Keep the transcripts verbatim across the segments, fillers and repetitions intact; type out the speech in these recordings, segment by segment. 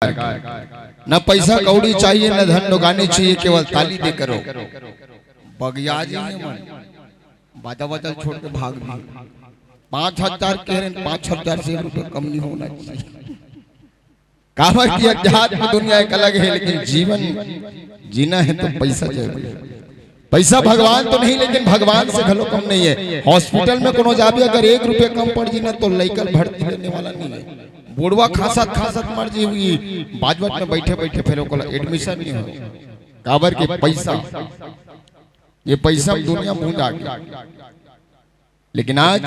न पैसा कौड़ी चाहिए, न धन दुकानी चाहिए, केवल ताली दे करो। बगिया जी ये मन बाजा वाजा छोड़ के भाग भी। पाँच हजार कह रहे हैं, पाँच हजार से एक रुपये कम नहीं होना चाहिए। काबर कि अध्यात्म दुनिया एक अलग है, लेकिन जीवन जीना है तो पैसा जरूरी है। पैसा भगवान तो नहीं, लेकिन भगवान से घलो कम नहीं है। हॉस्पिटल में कोनो जाबे, अगर एक रुपये कम पड़ जी ना, तो लइका भर्ती लेने वाला नहीं है। बुढ़वा खांसत खांसत मर जी हुई, बाजवट में बैठे बैठे फिर ओकर एडमिशन नहीं हो। काबर के पैसा, ये पैसा में दुनिया मुंह जाके। लेकिन आज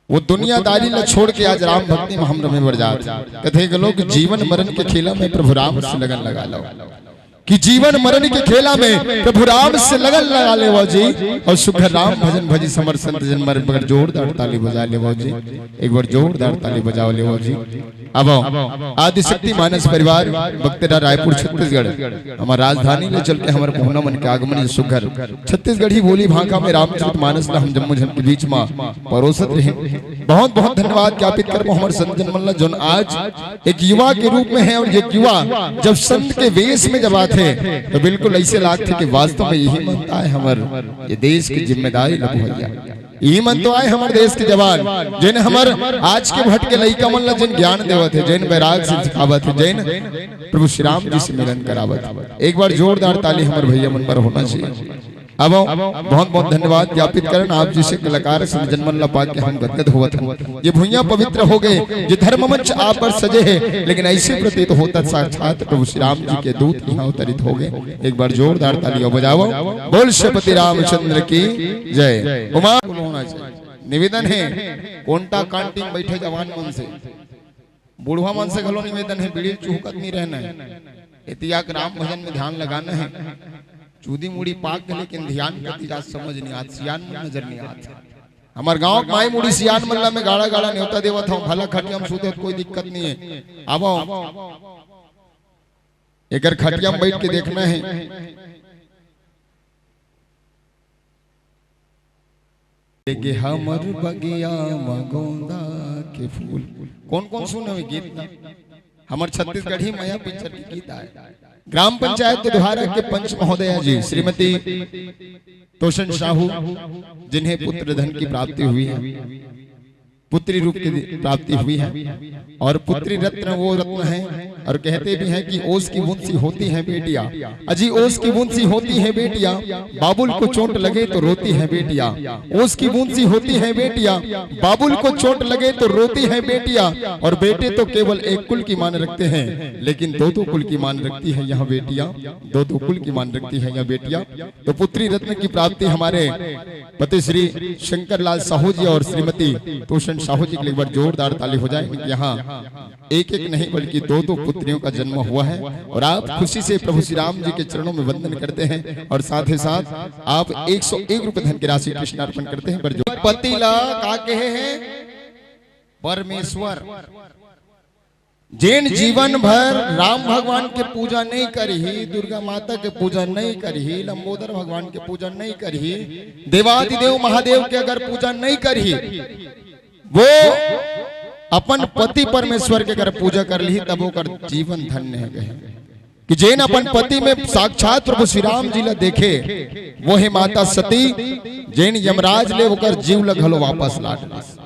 वो दुनियादारी ला छोड़ के आज राम भक्ति में हम रमे बर जात। कथे के लोग जीवन मरण के खेला में प्रभु राम से लगन लगा लो, कि जीवन मरण के खेला में प्रभु राम से लगन लगा लेवो जी। और सुख राम भजन भजी समर संत जन मर, एक बार जोरदार ताली बजा लेवो जी, एक बार जोरदार ताली बजाओ लेवो जी। अब आदिशक्ति मानस परिवार बख्तरा रायपुर छत्तीसगढ़ हमार राजधानी ले चल के हमारे मोहना मन के आगमन सुघर छत्तीसगढ़ी बोली भाखा में रामचरित मानस ला हम जम्मो झन के बीच में परोसत रहे। बहुत बहुत धन्यवाद ज्ञापित करबो हमर संत जन मन ला, जोन आज एक युवा के रूप में है। और ये युवा जब संत के वेश में जब आथे तो बिल्कुल ऐसे लागथे कि वास्तव में यही मन तो आय हमर ये देश की जिम्मेदारी ला भैया। यही मन तो आय हमर देश के जवान, जेन हमर आज के भटके लइका मन ला जेन ज्ञान देवत है, जेन बैराग से सिखावत है, जेन प्रभु श्री राम जी से मिलन करावत है। एक बार जोरदार ताली हमर भैया मन पर होना चाहिए। अब बहुत बहुत धन्यवाद ज्ञापित करन आप जैसे कलाकार संत जन मन ला पाके हम गदगद होवत हन। ये भुइयां पवित्र हो गए, ये धर्म मंच आप पर सजे है, लेकिन ऐसे प्रतीत होता साक्षात प्रभु श्री राम जी के दूत यहाँ अवतरित हो गए। एक बार जोरदार तालियां बजाओ। बोल श्रीपति रामचंद्र की जय। उमा निवेदन है, कोंटा कांटी में बैठे जवान मन से, बुढ़वा मन से घलो निवेदन है, बीड़ी चुहकत नहीं रहना है। एतिया के राम भजन में ध्यान लगाना है। चूदी मुड़ी पाक गए, लेकिन ध्यान कति जात समझ नहीं आत, सियान मन नजर नहीं आत। हमार गांव के माई मुड़ी सियान मन ला मैं गाड़ा गाड़ा न्योता देवत हूँ, भला खटिया में सूते तो कोई दिक्कत नहीं है। अब एकर खटिया में बैठ के देखना है। लेके हमर बगिया म गोंदा के फूल। कौन कौन सुने हुए गीत ना? हमर छत्तीसगढ़ी मया पिक्चर के गीत आए। ग्राम पंचायत के द्वारा के पंच महोदया जी श्रीमती तोषण साहू, जिन्हें पुत्र धन की प्राप्ति हुई है, पुत्री रूप की प्राप्ति हुई है। और पुत्री रत्न वो रत्न है, और कहते भी हैं कि ओस की बूंद सी होती है बेटियां। अजी ओस की बूंद सी होती है बेटियां, बाबुल को चोट लगे तो रोती है बेटियां। ओस की बूंद सी होती है बेटियां, बाबुल को चोट लगे तो रोती है बेटियां। और बेटे तो केवल एक कुल की मान रखते हैं, लेकिन दो दो कुल की मान रखती है यह बेटियां, दो दो कुल की मान रखती है यह बेटियां। तो पुत्री रत्न की प्राप्ति हमारे पति श्री शंकर लाल साहू जी और श्रीमती तोषण साहू जी के लिए एक बार जोरदार ताली हो जाए। यहाँ एक एक नहीं बल्कि दो दो पुत्रियों का जन्म हुआ है और आप खुशी से प्रभु श्री राम जी के चरणों में वंदन करते हैं और साथ ही साथ आप एक सौ एक रुपए धन की राशि कृष्णार्पण करते हैं। पर जो पति ला का कहे हैं परमेश्वर, जेन जीवन भर राम भगवान के पूजा नहीं करही, दुर्गा माता के पूजा नहीं करही, लंबोदर भगवान के पूजा नहीं करही, देवादिदेव महादेव के अगर पूजा नहीं करही, वो अपन पति परमेश्वर के अगर पूजा कर ली तब ओकर जीवन धन्य है। कहे कि जेन अपन पति में साक्षात प्रभु श्री राम जी ला देखे, वो है माता सती, जेन यमराज ले ओकर जीव ला घलो वापस लाट लिस।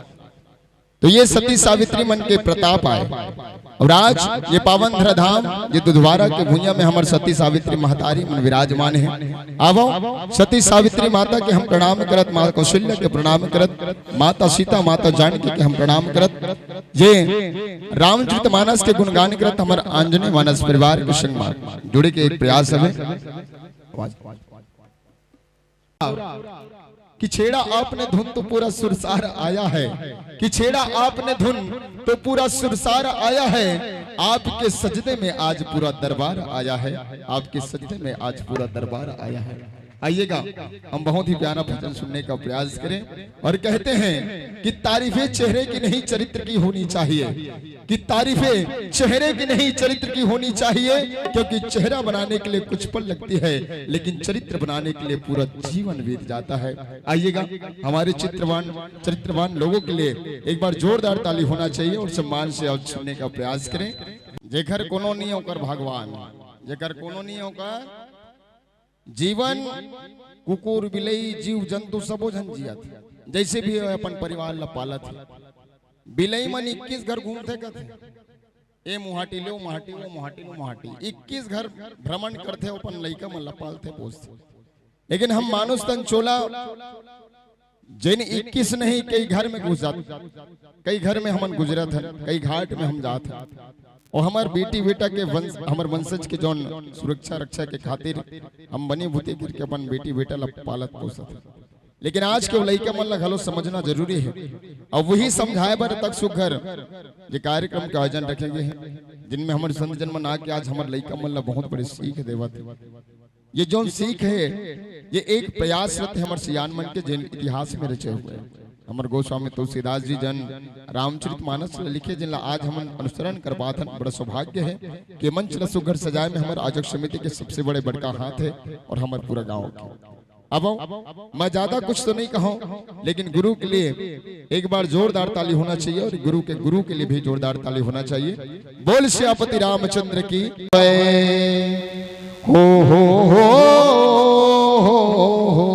तो ये सती सावित्री मन के प्रताप आए। और आज ये पावन धरा धाम, ये दुधवारा के भुइयां में हमर सती सावित्री महतारी मन विराजमान है। आवो सती सावित्री माता के हम प्रणाम करत, माँ कौशल्या के प्रणाम करत, माता सीता, माता जानकी के हम प्रणाम करत, ये रामचरित मानस के गुणगान करत हमर आंजनेय मानस परिवार के संग मा जुड़े के एक प्रयास हवे। कि छेड़ा आपने धुन तो पूरा सुरसार आया है, कि छेड़ा आपने धुन तो पूरा सुरसार आया है, आपके सजदे में आज पूरा दरबार आया है, आपके सजदे में आज पूरा दरबार आया है। आइएगा, हम बहुत ही प्यारा भजन सुनने का प्रयास करें। और कहते हैं कि तारीफें चेहरे की नहीं, चरित्र की होनी चाहिए। कि तारीफें चेहरे की नहीं, चरित्र की होनी चाहिए, क्योंकि चेहरा बनाने के लिए कुछ पल लगती है, लेकिन चरित्र बनाने के लिए पूरा जीवन बीत जाता है। आइएगा, हमारे चित्रवान, चरित्रवान लोगों के लिए एक बार जोरदार ताली होना चाहिए और सम्मान से आज सुनने का प्रयास करें। जेकर कोनो नहीं, ओकर भगवान, जेकर कोनो नहीं, ओकर जीवन। कुकुर, बिलई, जीव जंतु सबो झन जियत हे, जइसे भी हे अपन परिवार ला पालत हे। बिलई मन इक्कीस घर घूमथे कथे, ए मुहाटी ले ओ मुहाटी, ओ मुहाटी ले ओ मुहाटी, इक्कीस घर भ्रमण करथे, अपन लइका मन ला पालथे पोसथे। लेकिन हम मानुष तन चोला, जेन इक्कीस नहीं, कई घर में घुस जात, कई घर में हमन गुजरत हन, कई घाट में हम जात हन। और हमर बेटी बेटा के वंश, हमर वंशज के जौन सुरक्षा रक्षा के खातिर हम बनी भूती करके अपन बेटी बेटा ला पालत पोसत हन। लेकिन आज के लइका मन ला घलो समझना जरूरी हे। और वही समझाए बर तक सुघर जे कार्यक्रम के आयोजन रखे गे हे, जिनमें हमर संत जन मन आके आज हमर लइका मन ला बहुत बड़ी सीख देवत हे। ये जौन सीख हे, ये एक प्रयास रहिथे हमर सियान मन के, जेन इतिहास में रचे हुए हे। हमर गोस्वामी तुलसीदास जी जन रामचरित मानस ल लिखे, जिन ला आज हमन अनुसरण कर पाथन। बड़ा सौभाग्य हे कि मंच ल सुघर सजाए में हमर आयोजक समिति के सबसे बड़े बड़का हाथ हे और हमर पूरा गांव के। अब मैं ज्यादा कुछ तो नहीं कहूं, लेकिन गुरु के लिए एक बार जोरदार ताली होना चाहिए और गुरु के गुरु के लिए भी जोरदार ताली होना चाहिए। बोल सियापति रामचंद्र की। हो, हो, हो, हो, हो।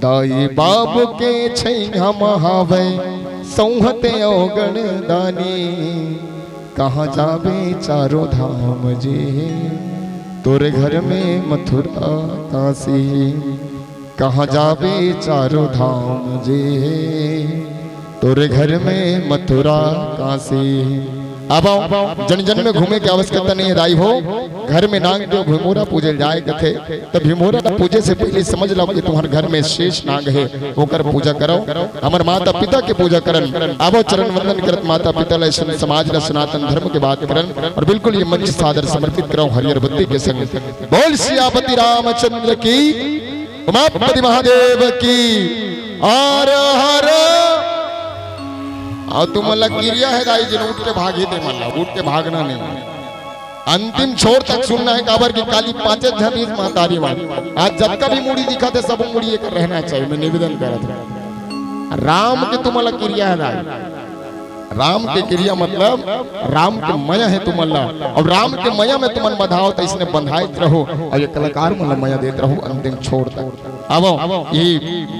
दाई बाप के छैया म हावय, सौंहते अवगण दानी। कहाँ जाबे चारों धाम जी, तोरे घर में मथुरा काशी। कहाँ जाबे चारों धाम जी, तोरे घर में मथुरा काशी। अब आओ, जन जन में घूमे के आवश्यकता नहीं हे दाई हो। घर में नाग देव भिमोरा पूजे जाए कथे, त भिमोरा पूजे से पहले समझ लो कि तुम्हारे घर में शेष नाग हे, ओकर पूजा करो। हमर माता पिता के पूजा करन, आवो चरण वंदन करत माता पिता ला, सुन समाज ला, सनातन धर्म के बात करन, और बिल्कुल ये मंच सादर समर्पित करो हरियर बत्ती के संग। बोल सियापति रामचंद्र की, उमापति महादेव की। हर हर। अउ तुमन ला किरिया हे दाई, जेन उठ के भागही ते मन ला, उठ के भागना नहीं। अंतिम छोर तक सुनना हे, काबर कि काली पांचे झन रिहिस महतारी मन। आज जतका भी मुड़ी दिखत हे, सब मुड़ी एकर रहना चाहिए, मैं निवेदन करत हूँ। राम के तुमन ला किरिया हे दाई, राम के किरिया मतलब राम के मया हे तुमन ला, अउ राम के मया में तुमन बंधाव, त इसने बंधाइत रहो, अउ ये कलाकार मन ला मया देत रहो अंतिम छोर तक। आवो, ये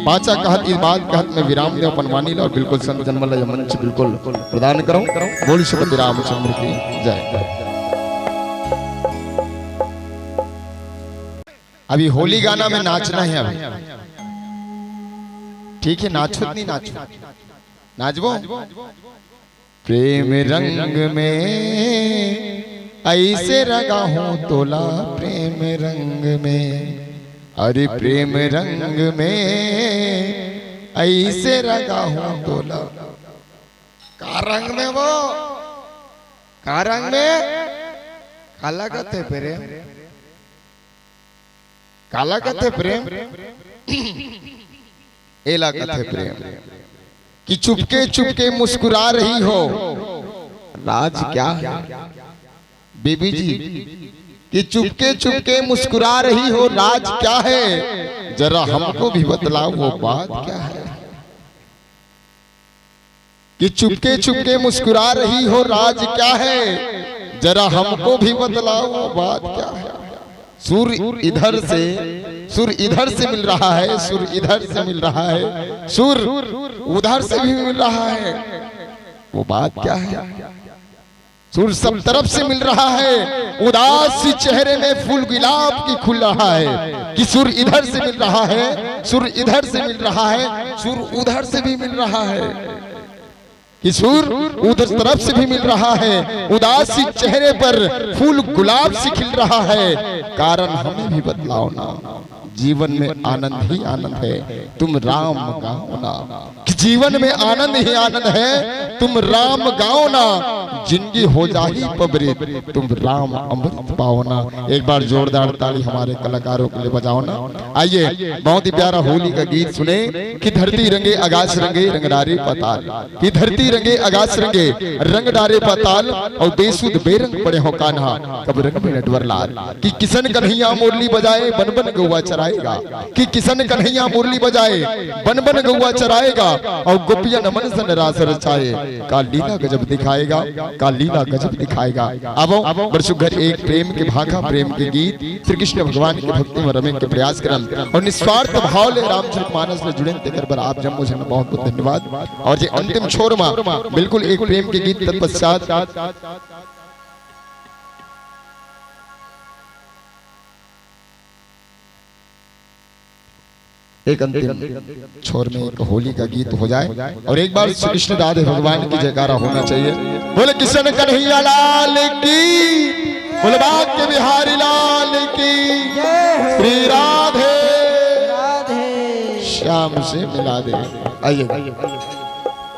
बाचा कहत, ये बात कहत मैं विराम देव अपन वाणी ला, अउ बिल्कुल संत जन मन ला ये मंच बिल्कुल प्रदान करो। बोल सियापति रामचंद्र की जय। अभी होली गाना में नाचना हे, अभी ठीक हे, नाचो नहीं नाचो, नाचबो। प्रेम रंग में ऐसे रंगा हूँ तोला, प्रेम रंग में, अरे प्रेम रंग में ऐसे रंगा हूँ तोला। का रंग में वो, का रंग में, काला कथे प्रेम, काला कथे प्रेम, एला कथे प्रेम। कि चुपके चुपके मुस्कुरा रही हो, राज क्या है? बेबी जी, कि चुपके चुपके मुस्कुरा रही हो, राज क्या है? जरा हमको भी बतलाओ, वो बात क्या है? कि चुपके चुपके मुस्कुरा रही हो, राज क्या है? जरा हमको भी बतलाओ, वो बात क्या है? सुर इधर से, सुर इधर से मिल रहा है, सुर इधर से मिल रहा है, सुर उधर से भी मिल रहा है, वो बात क्या है? सुर सब तरफ से मिल रहा है, उदास चेहरे में फूल गुलाब की खुल रहा है। कि सुर इधर से मिल रहा है, सुर इधर से मिल रहा है, सुर उधर से भी मिल रहा है। कि सुर उधर तरफ से भी मिल रहा है, उदासी चेहरे पर फूल गुलाब से खिल रहा है। कारण हमें भी बतलाओ ना, जीवन में आनंद ही आनंद है, तुम राम गाओ ना। कि जीवन में आनंद ही आनंद है, तुम राम गाओ ना। जिंदगी हो जाही पबरित, तुम राम अमृत पाओ ना। एक बार जोरदार ताली हमारे कलाकारों के लिए बजाओ ना। आइए, बहुत ही प्यारा होली का गीत सुने। कि धरती रंगे, आकाश रंगे, रंग डारे पाताल। कि धरती रंगे, आकाश रंगे, रंग डारे पाताल, अउ बेसुध बेरंग पड़े हो कान्हा, कब रंग में नटवर लाल। कि किशन कन्हैया मुरली बजाए, बन बन गौवा चराएगा। कि किशन कन्हैया मुरली बजाए, बन बन गौवा चराएगा, अउ गोपियन मन सन रास रचाए। का लीला गजब दिखाएगा, का लीला गजब दिखाएगा। आवो, बड़ सुघर एक प्रेम के भाखा, प्रेम के गीत, श्री कृष्ण भगवान के भक्ति में रमे के प्रयास करन अउ निस्वार्थ भाव ले रामचरित मानस ले जुड़ेन, तेकर बर आप जम्मो झन बहुत बहुत धन्यवाद। अउ जे अंतिम छोर मा बिल्कुल एक प्रेम के गीत तत्पश्चात एक अंतिम छोर में एक होली का गीत हो जाए अउ एक बार श्री कृष्ण राधे भगवान की जयकारा होना चाहिए। बोले किशन कन्हैया लाल की, बोले बांके बिहारी लाल की, श्री राधे श्याम से मिला दे। आइए।